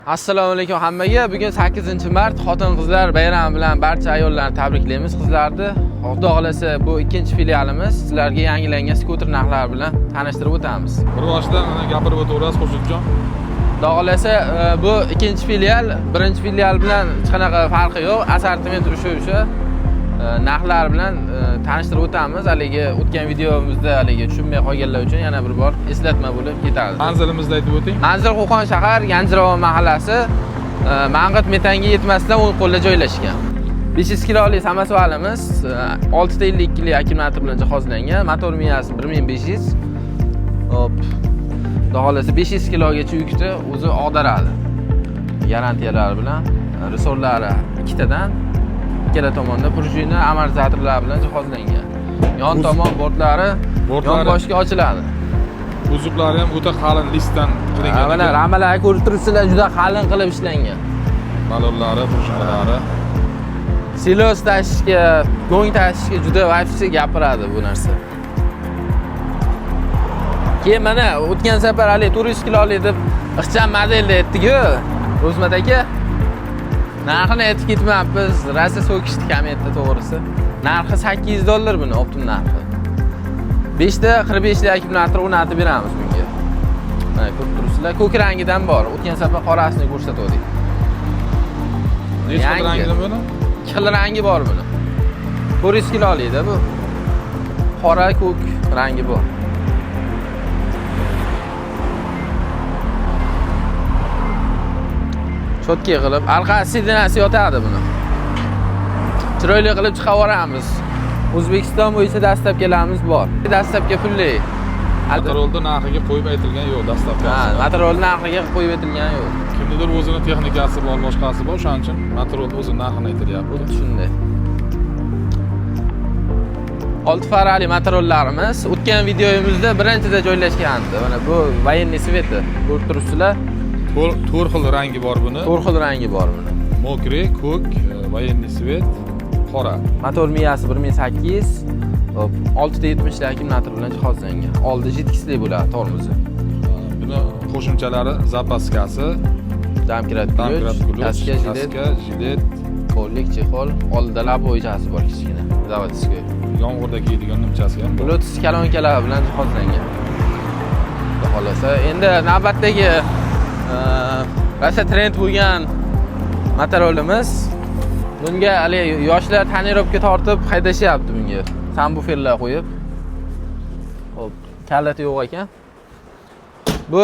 Assalomu alaykum hammaga. Bugun 8-mart xotin-qizlar bayrami bilan barcha ayollarni tabriklaymiz, qizlarni. Xudo xolasa bu ikkinchi filialimiz. Sizlarga yangilangan skuter narxlari bilan tanishtirib o'tamiz. Bir boshdan mana gapirib o'taverasiz, Xurshidjon. Xudo xolasa bu ikkinchi filial, birinchi filial bilan hech qanaqa farqi yo'q. Assortiment o'sha narxlar bilan tanishtirib o'tamiz. Haligi o'tgan videomizda haligi tushunmay qolganlar uchun yana bir bor eslatma bo'lib ketadi. Manzilimizni aytib o'ting. Manzil Qo'qon shahar, Ganjirovon mahallasi, Mang'it metanga yetmasdan o'ng qo'lda joylashgan. 500 kilolik samosvalimiz 6.52 lik akkumulyator bilan jihozlangan. Motor miyasi 1500. Hop. Xudo xolasa 500 kilogacha yukni o'zi ag'daradi. Garantiyalari bilan, resorlari ikkitadan, ikkala tomonda prujina amortizatorlar bilan jihozlangan. Yon tomon bortlari yonboshga ochiladi. Kuzovlari ham o'ta qalin listdan qilingan. Mana ramalarni ko'rib turibsizlar, juda qalin qilib ishlangan. Balonlari, prujinalari. Silos tashishga, go'ng tashishga juda вообще gapiradi bu narsa. Keyin mana o'tgan safar hali 400 kilolik deb ixcham modelda aytdik-ku, O'zmat aka. Narxini aytib ketmabmiz, rosa so'kishdi kommentda to'g'risi. Narxi $800 buni optim narxi. 5 ta 45 lik akkumulyator o'rnatib beramiz bunga. Mana ko'rib turibsizlar, ko'k rangidan bor. O'tgan safar qorasini ko'rsatgandik. Necha xil rangida buni? 2 xil rangi bor buni. 400 kilolikda bu. Qora, ko'k rangi bor. Chotki qilib, arqa sidinasi yotadi buni. Chiroyli qilib chiqaveramiz. O'zbekiston bo'yicha dastavkalarimiz bor. Dastavka pulli. Motorolni narxiga qo'yib aytilgan yo'q dastavkasi. Ha, motorolni narxiga qo'yib aytilgan yo'q. Kimnidir o'zini texnikasi bor, boshqasi bor, o'shaning uchun motorolni o'zini narxini aytilyapti. Xuddi shunday. 6 farali motorollarimiz o'tgan videomizda birinchida joylashgandi. Mana bu военный sveti ko'rib turibsizlar. 4 xil rangi bor buni. 4 xil rangi bor buni. Mokri, ko'k, военный svet, qora. Motor miyasi 1800, hop, 6.70 lik akkumulyator bilan jihozlangan. Oldi jitkisli bo'ladi tormozi. Buni qo'shimchalari zapaskasi, Damkirat damkirat ключ, ключ, kaska, jilet, kaska, jilet, qo'llik chexol, oldida laboychasi bor kichkina, заводской. Yomg'irda kiyadigan nimchasi ham bor. Bluetooth kolonkalar bilan jihozlangan. Xudo xolasa, endi navbatdagi rosa trend bo'lgan motorolimiz. Bunga hali yoshlar tonirovka tortib haydashyapti bunga. Sambuferlar qo'yib. Xo'p, kaliti yo'q ekan. Bu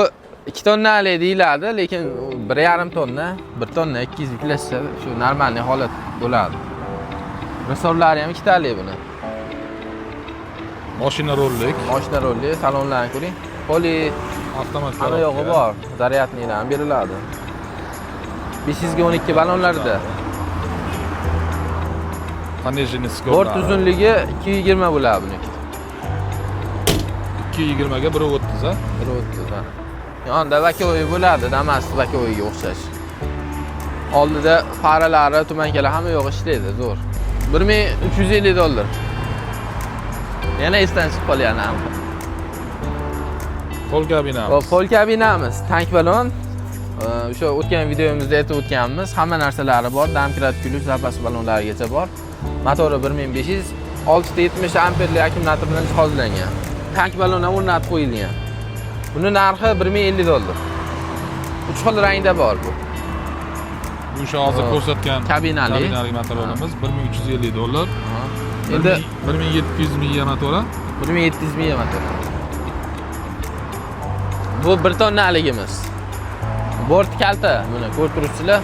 2 tonnalik deyiladi, lekin 1,5 tonna, 1 tonna 200 yuklashsa shu normalniy holat bo'ladi. Resorlari ham ikkitalik buni. Mashina rollik, Mashina rolli, salonlarni ko'ring. Poli avtomat hamma yog'i bor, zaryadniy ham beriladi. 512 ballonlarda. Пониженный Bort uzunligi 220 bo'ladi buniki. 220 ga 1.30 a? 1.30 mana. Yonida vakoyi bo'ladi, Damas vakoyiga o'xshash. Oldida faralari, tumankalar hamma yog'i ishlaydi, zo'r. $1350. Yana esdan chiqib qolgan narxi. Pol kabinamiz. Hop, pol kabinamiz, tank balon. O'sha o'tgan videomizda aytib o'tganmiz, hamma narsalari bor, damkirat ключ, zapas ballonlarigacha bor. Motori 1500, 6.70 amperli akkumulyator bilan jihozlangan. Tank ballon ham o'rnatib qo'yilgan. Buni narxi $1050. 3 xil rangda bor bu. Bu o'sha hozir ko'rsatgan kabinali. Kabinali motorimiz $1350. Endi 1700 mingga motori. 1700 mingga motor. Bu 1 tonnaligimiz. Bort kalta, buni ko'rib turibsizlar.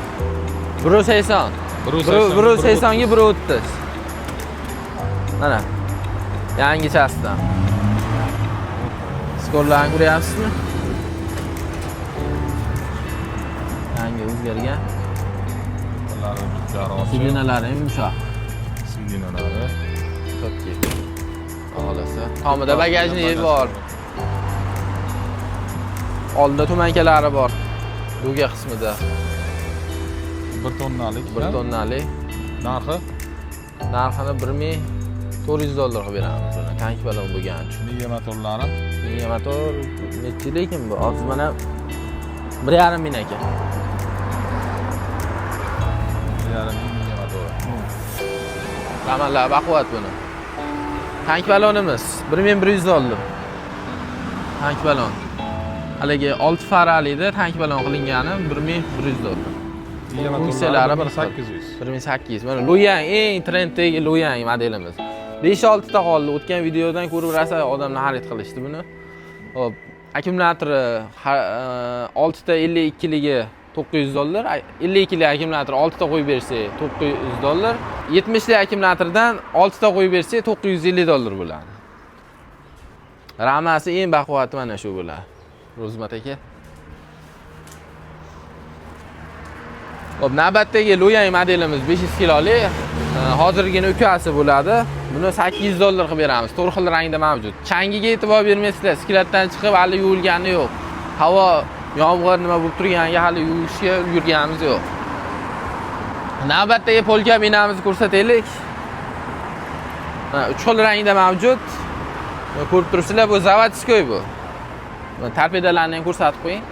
1.80. 1.80 ga 1.30. Mana. Yangichasidan. Skorlarni ko'ryapsizmi? Yangi o'zgargan. Sidinalari ham yumshoq. Sidinalari. Chotki. Xolasa. Tomida bagajniki bor. Oldida tumankalari bor. Duga qismida. 1 tonnalik. 1 tonnalik. Narxi? Narxini $1400 qilib beramiz buni. Tank balon bo'lgani uchun. Miya motorlari. Miya motor nechi lekin bu? Hozir mana 1,5 ming ekan. Ramalar baquvvat buni. Tank balonimiz 1100 dollar. Tank balon. Haligi 6 faralida tank balon qilingani 1100 dollar. Funksiyalari bir xil. 800. 1800. Mana Luyang eng trenddagi Luyang modelimiz. 5-6 ta qoldi. O'tgan videodan ko'rib rosa odamlar xarid qilishdi buni. Xo'p, akkumulyatori 6 ta 52 ligi 900 dollar. 52 lik akkumulyator 6 ta qo'yib bersak 900 dollar. 70 lik akkumulyatordan 6 ta qo'yib bersak 950 dollar bo'ladi. Ramasi eng baquvvati mana shu bo'ladi. Ro'zmat aka. Xo'p, navbatdagi Luyang modelimiz 500 kilolik, hozirgina ukasi bo'ladi. Buni 800 dollar qilib beramiz. To'rt xil rangda mavjud. Changiga e'tibor bermaysizlar, skladdan chiqib hali yuvilgani yo'q. Havo, yomg'ir nima bo'lib turganiga hali yuvishga ulgurganimiz yo'q. Navbatdagi polka binamizni ko'rsataylik. Mana 3 xil rangda mavjud. Ko'rib turibsizlar, bu zavodskoy bu. Mana torpedalarni ham ko'rsatib qo'ying.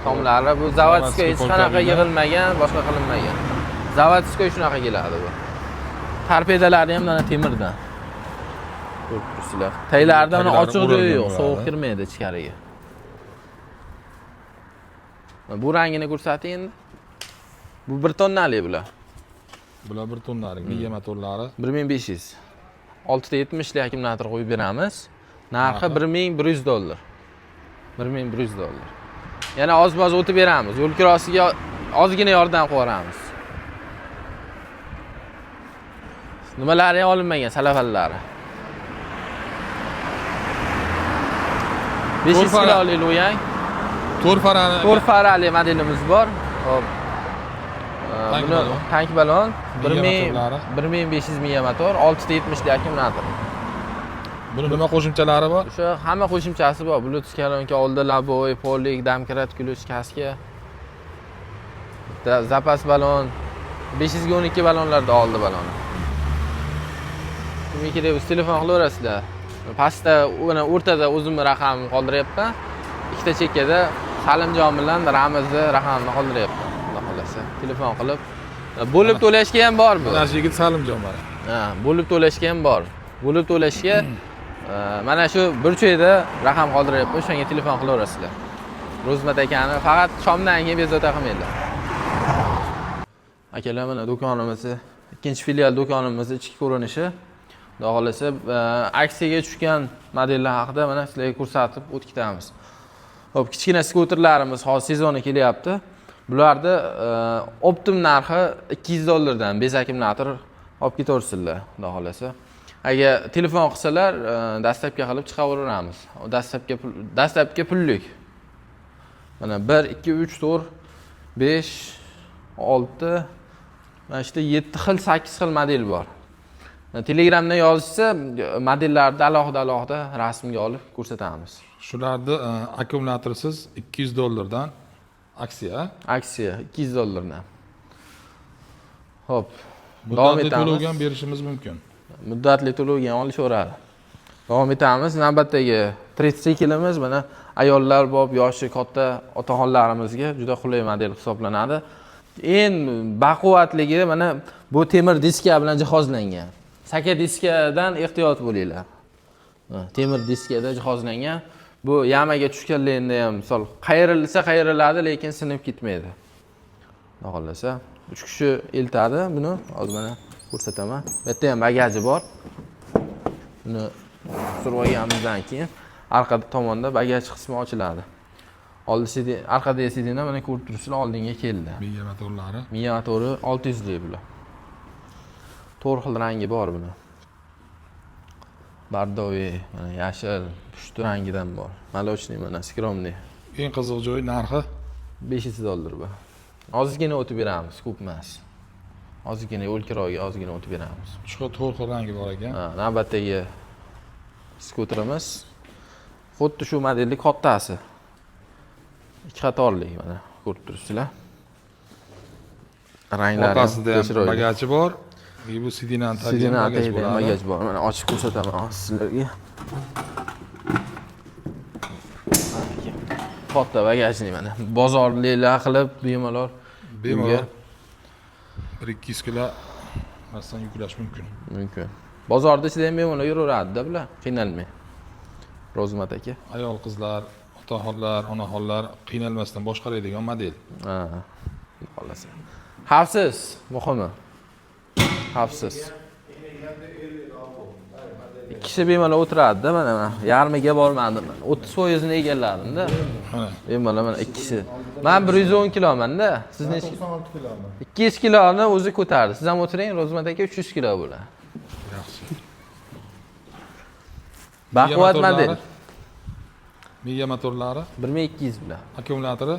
Tomlari bu zavodskoy, hech qanaqa yig'ilmagan, boshqa qilinmagan. Zavodskoy shunaqa keladi bu. Torpedalari ham mana temirdan. Ko'rib turibsizlar. Taylarida mana ochiq joyi yo'q, sovuq kirmaydi ichkariga. Bu rangini ko'rsating endi. Bu 1 tonnalik bular. Bular 1 tonnalik miya motorlari. 1500. 6.70 lik akkumulyator qo'yib beramiz. Narxi 1100 dollar. 1100 dollar. Yana oz-moz o'tib beramiz. Yo'l kirosiga ozgina yordam qilib yuboramiz. Nimalari ham olinmagan, salafallari. 500 kiloli Luyang. 4 farali. 4 farali modelimiz bor. Xo'p. Buni tank balon 1500 miya motor, 6.70 lik akkumulyator. Buni nima qo'shimchalari bor? O'sha hamma qo'shimchasi bor. Bluetooth kolonka, oldi laboy, polik, damkrat, ключ, kaska. Zapas balon, 512 balonlarda oldi baloni. Kimga kerak bo'lsa telefon qilaverasizlar. Pastda, mana o'rtada o'zimni raqamimni qoldiryapman. Ikkita chekkada Salimjon bilan Ramizni raqamini qoldiryapman. Xudo xolasa, telefon qilib bo'lib to'lashga ham bor bu. Mana shu yigit Salimjon mana. Ha, bo'lib to'lashga ham bor. Bo'lib to'lashga mana shu burchakda raqam qoldiryapman, o'shanga telefon qilaverasizlar. Ro'zmat akani faqat shomdan keyin bezovta qilmanglar. Akalar, mana do'konimizni, ikkinchi filial do'konimizni ichki ko'rinishi. Xudo xolasa, aksiyaga tushgan modellar haqida mana sizlarga ko'rsatib o'tib ketamiz. Xo'p, kichkina skuterlarimiz hozir sezoni kelyapti. Bularni optim narxi 200 dollardan bez akkumulyator olib ketaversizlar, Xudo xolasa. Agar telefon qilsalar, dastlabki qilib chiqaveramiz. Dastlabki pullik. Mana 1 2 3 4 5 6 mana shu 7 xil, 8 xil model bor. Telegramda yozishsa, modellarni alohida-alohida rasmga olib ko'rsatamiz. Shularni akkumulyatorsiz 200 dollardan aksiya. Aksiya 200 dollardan. Xo'p, davom etamiz. Muddatli to'lovga ham berishimiz mumkin. Muddatli to'lovga ham olishaveradi. Davom etamiz. Navbatdagi tritsiklimiz mana ayollar bob, yoshi katta otaxonlarimizga juda qulay model hisoblanadi. Eng baquvvatligi mana bu temir diska bilan jihozlangan. Saka diskadan ehtiyot bo'linglar. Temir diskada jihozlangan. Bu yamaga tushganlarida ham misol qayrilsa qayriladi, lekin sinib ketmaydi. Xudo xolasa, 3 kishi eltadi buni. Hozir mana ko'rsataman. Bu yerda ham bagaji bor. Buni surib olganimizdan keyin orqa tomonda bagaj qismi ochiladi. Oldi CD, orqadagi CD-ni mana ko'rib turibsizlar, oldinga keldi. Miya motorlari. Miya motori 600 lik bular. 4 xil rangi bor buni. Bordoviy, mana yashil, pushti rangidan bor. Malochniy mana skromniy. Eng qiziq joyi narxi 500 dollar bu. Ozgina o'tib beramiz, ko'p emas. Ozgina yo'l kiroga ozgina o'tib beramiz. 3 xil, 4 xil rangi bor ekan. Ha, navbatdagi skuterimiz xuddi shu modelning kattasi. 2 qatorli mana ko'rib turibsizlar. Ranglari Orqasida ham bagaji bor. Bu sidinani tagida ham bagaj bor. Mana ochib ko'rsataman hozir sizlarga. Katta bagajni mana bozorliklar qilib bemalol 1-200 kilo Masalan, yuklash mumkin. Mumkin. Bozorda ichida ham bemalol yuraveradida bular, qiynalmay. Ro'zmat aka. Ayol qizlar, otaxonlar, onaxonlar qiynalmasdan boshqaradigan model. Ha. Xohlasa. Xavfsiz, muhimi. Xavfsiz. Ikki kishi bemalol o'tiradida mana mana. Yarmiga bormadim man. 30% egalladimda. Mana Bemalol mana ikki kishi. Man 110 kilomanda. Siz necha? 96 kilomi. 200 kiloni o'zi ko'tardi. Siz ham o'tiring, Ro'zmat aka 300 kilo bo'ladi. Yaxshi. Baquvvat model. Miya motorlari, 1200 bilan. Akkumulyatori.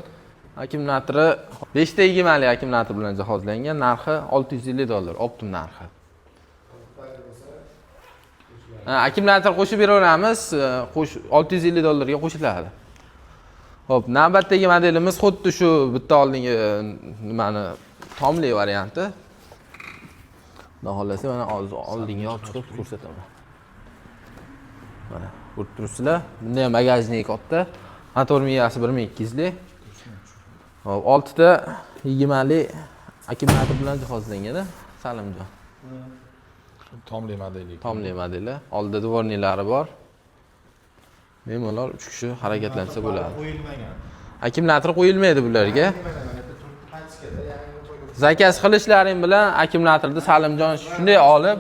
Akkumulyatori 5 ta 20 lik akkumulyator bilan jihozlangan, narxi $650 оптом narxi. Ha, akkumulyator qo'shib beraveramiz, qo'sh $650 ga qo'shiladi. Xo'p, navbatdagi modelimiz xuddi shu bitta oldingi nimani tomli varianti. Xudo xohlasa mana hozir oldinga olib chiqib ko'rsataman. Mana ko'rib turibsizlar. Bunda ham bagajnik katta. Motor miyasi 1200 lik. Xo'p, 6 ta 20 lik akkumulyator bilan jihozlangan, Salimjon. Tomli modeli. Tomli modeli. Oldida дворник lari bor. Bemalol 3 kishi harakatlansa bo'ladi. Qo'yilmagan. Akkumulyator qo'yilmaydi bularga. Mana mana bu turibdi pachkada, yangi qo'yilgan. Заказ qilishlaring bilan akkumulyatorni Salimjon shunday olib,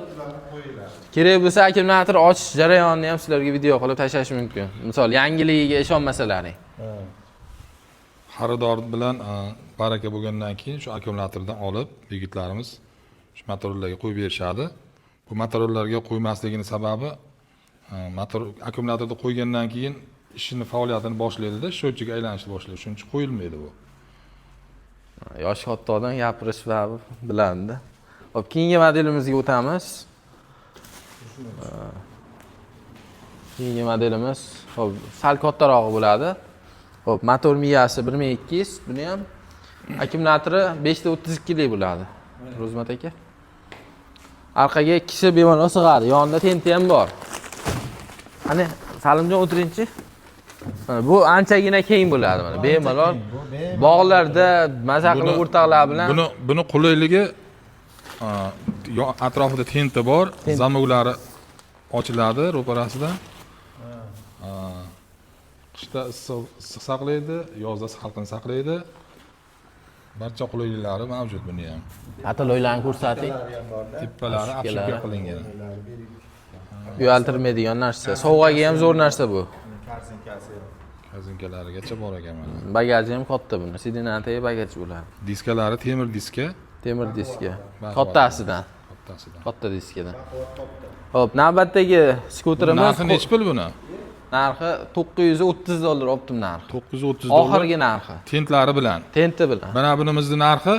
Qo'yiladi. Kerak bo'lsa akkumulyator ochish jarayonini ham sizlarga video qilib tashlash mumkin. Misol, yangiligiga ishonmasalaring. Xaridor bilan baraka bo'lgandan keyin shu akkumulyatordan olib yigitlarimiz shu motorlarga qo'yib berishadi. Bu motorlarga qo'ymasligini sababi motor akkumulyatorda qo'ygandan keyin ishini, faoliyatini boshlaydida, счетчик ga aylanishni boshlaydi. Shuning uchun qo'yilmaydi bu. Yoshi katta odam gapirish baribir biladida. Xo'p, keyingi modelimizga o'tamiz. Keyingi modelimiz, xo'p, sal kattarog'i bo'ladi. Xo'p, motor miyasi 1200, buni ham akkumulyatori 5 ta 32 lik bo'ladi. Ro'zmat aka. Orqaga ikki kishi bemalol sig'adi. Yonida tenti ham bor. Qani, Salimjon, o'tiringchi. Mana bu anchagina keng bo'ladi mana. Bemalol Bu bemalol. Bog'larda maza qilib o'rtoqlar bilan. Buni qulayligi atrofida tenti bor, замок lari ochiladi ro'parasidan. Qishda issiq issiq saqlaydi, yozda salqin saqlaydi. Barcha qulayliklari mavjud buni ham. Atiloylarni ko'rsating. Teppalari ham borda. Tepalari Обшивка обшивка qilingan. Uyaltirmaydigan narsa. Sovg'aga ham zo'r narsa bu. Корзинка si ham. Корзинка larigacha bor ekan mana. Bagaji ham katta buni. Сиденье tagi bagaj bo'ladi. Diskalari temir diska. Temir diska. Baquvvat. Kattasidan. Kattasidan. Katta diskadan. Xo'p, navbatdagi skuterimiz Narxi nechi pul buni? Narxi $930 оптом narxi. 930 dollar. Oxirgi narxi. Tentlari bilan. Tenti bilan. Mana bunimizni narxi?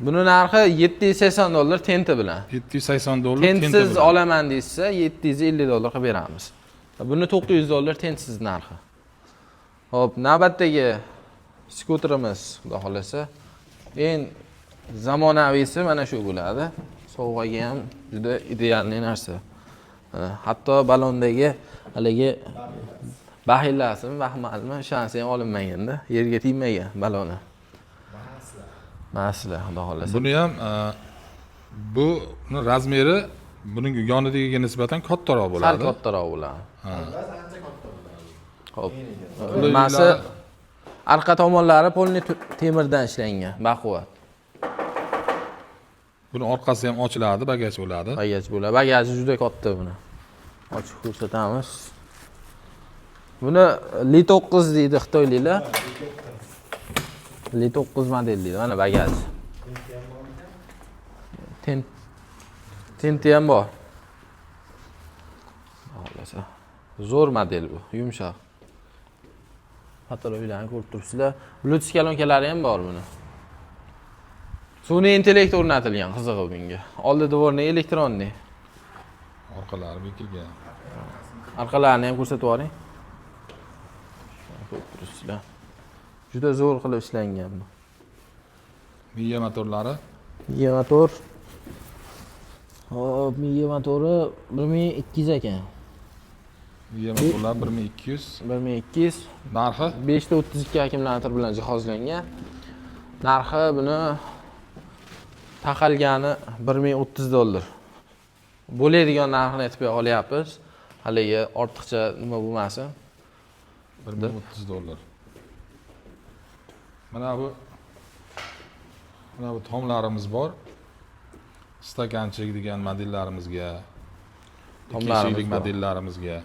Buni narxi $780 tenti bilan. 780 dollar tenti Tentsiz bilan. Olaman deyishsa, 750 dollar qilib beramiz. Buni 900 dollar tentsiz narxi. Xo'p, navbatdagi skuterimiz, xudo xohlasa, eng zamonaviysi mana shu bo'ladi. Sovg'aga ham juda идеальный narsa. Mana, hatto balondagi haligi baxillasimi, baxmalmi, o'shanisi ham olinmaganda, yerga tegmagan baloni. Masla, xudo xohlasa. Buni ham bu размер i buning yonidagiga nisbatan kattaroq Sal bo'ladi. Kattaroq bo'ladi. Ancha katta bo'ladi. Xo'p. Qulayliklari- Nimasi, arqa tomonlari полный temirdan ishlangan, baquvvat. Buni orqasi ham ochiladi, bagaj bo'ladi. Bagaj bo'ladi. Bagaji juda katta buni. Ochib ko'rsatamiz. Buni Li 9 deydi xitoyliklar. Li 9 model deydi. Mana bagaj. Tenti ham bor. Xohlasa. Zo'r model bu, yumshoq. Patologiyalarni ko'rib turibsizlar. Bluetooth kolonkalari ham bor buni. Sun'iy intellekt o'rnatilgan, qizig'i bunga. Oldi дворник электронный. Orqalari bekilgan. Orqalarini ham ko'rsatib yuboring. Ko'rib turibsizlar. Juda zo'r qilib ishlangan bu. Miya motorlari? Miya motor. Hop, miya motori 1200 ekan. Miya motorlari 1200. 1200. Narxi? 5 ta 32 akkumulyator bilan jihozlangan. Narxi buni Taqalgani $1030. Bo'ladigan narxini aytib qo'ya olyapmiz. Haligi ortiqcha nima bo'lmasin. $1030. Mana bu tomlarimiz bor. Stakanchik degan modellarimizga, Tomlarimiz eshiklik bor. modellarimizga.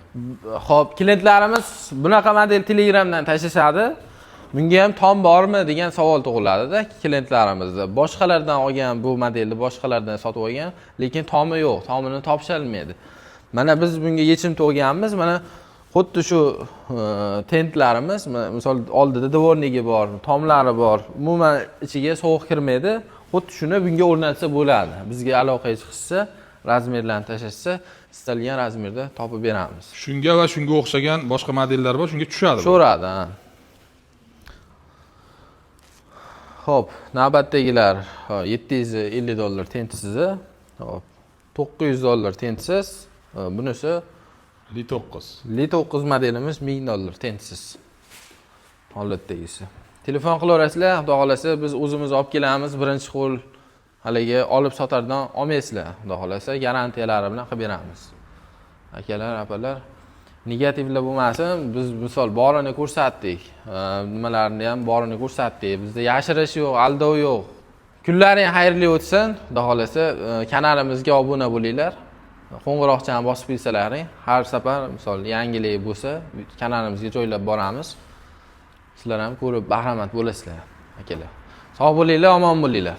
Xo'p, klientlarimiz bunaqa model Telegramdan tashlashadi. Bunga ham tom bormi degan savol tug'iladi-da klientlarimizda. Boshqalardan olgan bu modelni, boshqalardan sotib olgan, lekin tomi yo'q, tomini topisholmaydi. Mana biz bunga yechim topganmiz. Mana xuddi shu tentlarimiz, misol oldida дворник i bor, tomlari bor. Umuman ichiga sovuq kirmaydi. Xuddi shuni bunga o'rnatsa bo'ladi. Bizga aloqaga chiqishsa, размер larni tashlashsa, istalgan размер da topib beramiz. Shunga va shunga o'xshagan boshqa modellar bor, shunga tushadi bu. Tushadi, ha. Xo'p, navbatdagilar $750 tentsizi. Xo'p, $900 tentsiz. Bunisi Li 9. Li 9 modelimiz $1000 tentsiz. Holatdagisi. Telefon qilaverasizlar, xudo xolasa biz o'zimiz olib kelamiz, birinchi qo'l haligi olib sotardan olmaysizlar, xudo xolasa garantiyalari bilan qilib beramiz. Akalar, opalar, negativlar bo'lmasin, biz misol borini ko'rsatdik. Nimalarni ham borini ko'rsatdik. Bizda yashirish yo'q, aldov yo'q. Kunlaring xayrli o'tsin, xudo xolasa, kanalimizga obuna bo'linglar. Qo'ng'iroqchani bosib qo'ysalaring, har safar misol yangilik bo'lsa, kanalimizga joylab boramiz. Sizlar ham ko'rib bahramand bo'lasizlar, akalar. Sog' bo'linglar, omon bo'linglar.